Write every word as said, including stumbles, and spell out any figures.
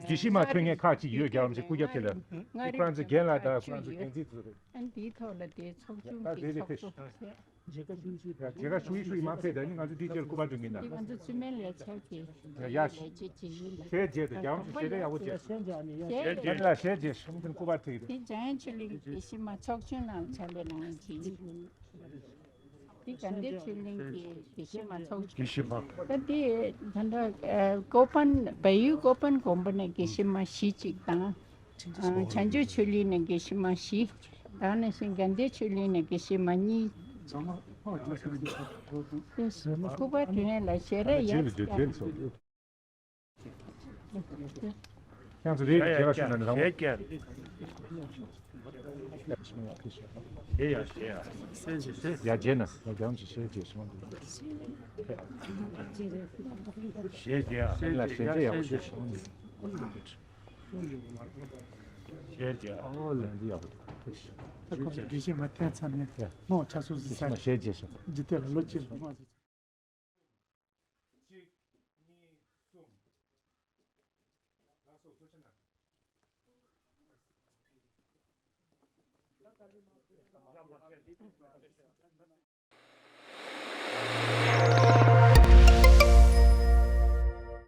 དགེ་བཤེས་མ་ཐོན་མཁན་ཁག་ཅིག་ཡོད་རྒྱལ་བ་རིན་པོ་ཆེ་སྐུ་རྒྱབ་དེ་ལ། ཁོ་རང་ཚོ་རྒན་ལགས་དང་ཁོ་རང་ཚོ་འགན་འཛིན་ཚོ་རེད། ཨ་འདིའི་ཐོག་ལ་དེ་ཚོགས་ཆུང་གི་ཚོགས་གཙོ། མཇལ་ཁ་ཞུ་ཡི་ཞུ་ཡི་མ་ཕེབས་དང་ནི་ང་ཚོ་འདི་ཆེར་སྐུ་པར་སྒྲོན་གྱི་ན། འདི་ང་ཚོ་བཙུན་མའི་ལས་འཆར་གྱི་ཡ་ཡ་ལས་བྱེད་ཅིག་ཡིན་ལ། ཞལ་མཇལ་དུ་རྒྱལ་བ་རིན་པོ་ཆེ་ཞལ་རས་ཡག་པོ་བྱས། ཞལ་རྒན་ལགས་ཞལ་མཇལ་སོང་ཙང་སྐུ་པར་ཐེག་རེད། དེ་འཇམ་དབྱངས་ཆོས་གླིང་དགེ་བཤེས་མ་ཚོགས་ཆུང་ནང་ཕྱག་ལས་གནང་བ་ཅིག་ཡིན། འདི་དགའ་ལྡན་ཆོས་གླིང་གི་དགེ་བཤེས་མ་ཚོགས་ཆུང་། དགེ་བཤེས་མ། ད་འདི་ད་ལྟ་ཀོ་པན་བལ་ཡུལ་ཀོ་པན་དགོན་པ་ནས་དགེ་བཤེས་མ་བཞི་ཅིག་དང་། ཨ་བྱང་ཆུབ་ཆོས་གླིང་ནས་དགེ་བཤེས་མ་བཞི། ད་ནང་བཞིན་དགའ་ལྡན་ཆོས་གླིང་ནས་དགེ་བཤེས་མ་གཉིས། སྐུ་པར་དེ་ལ་ཞལ་རས་ཡག་ཡག་ཁྱེད་ཚོ་རེད་རྒྱལ་བ་ཞུ་ན་ནི་རང་། ཞལ་རྒྱལ། ཞལ་ཡག་ཞལ་ཡག་ཡ་རྗེས་ན་ཡ་རྒྱང་ཅིག་ཞལ་རྒྱས་སོང་། ཞལ་རྒྱས། ལ་ཞལ་རྒྱས་ཡག་པོ་ཞིག་སོང་། ཞལ་རྒྱས། ཨོ་ལན་འདི་ཡག་པོ་འདུག་ད་ཁོང་ཚོ་དགེ་བཤེས་མ་ཐོན་ཚར་ནས་ཡ་མོ་ཆ་སོ་སི་ས་ཞལ་རྒྱས་སོང་། འཇིག་རྟེན་ལ་ལོ་གཅིག་ལ་མ་གཅིག་གཉིས་གསུམ། ལགས་སོ་ཐུགས་རྗེ་གནང་།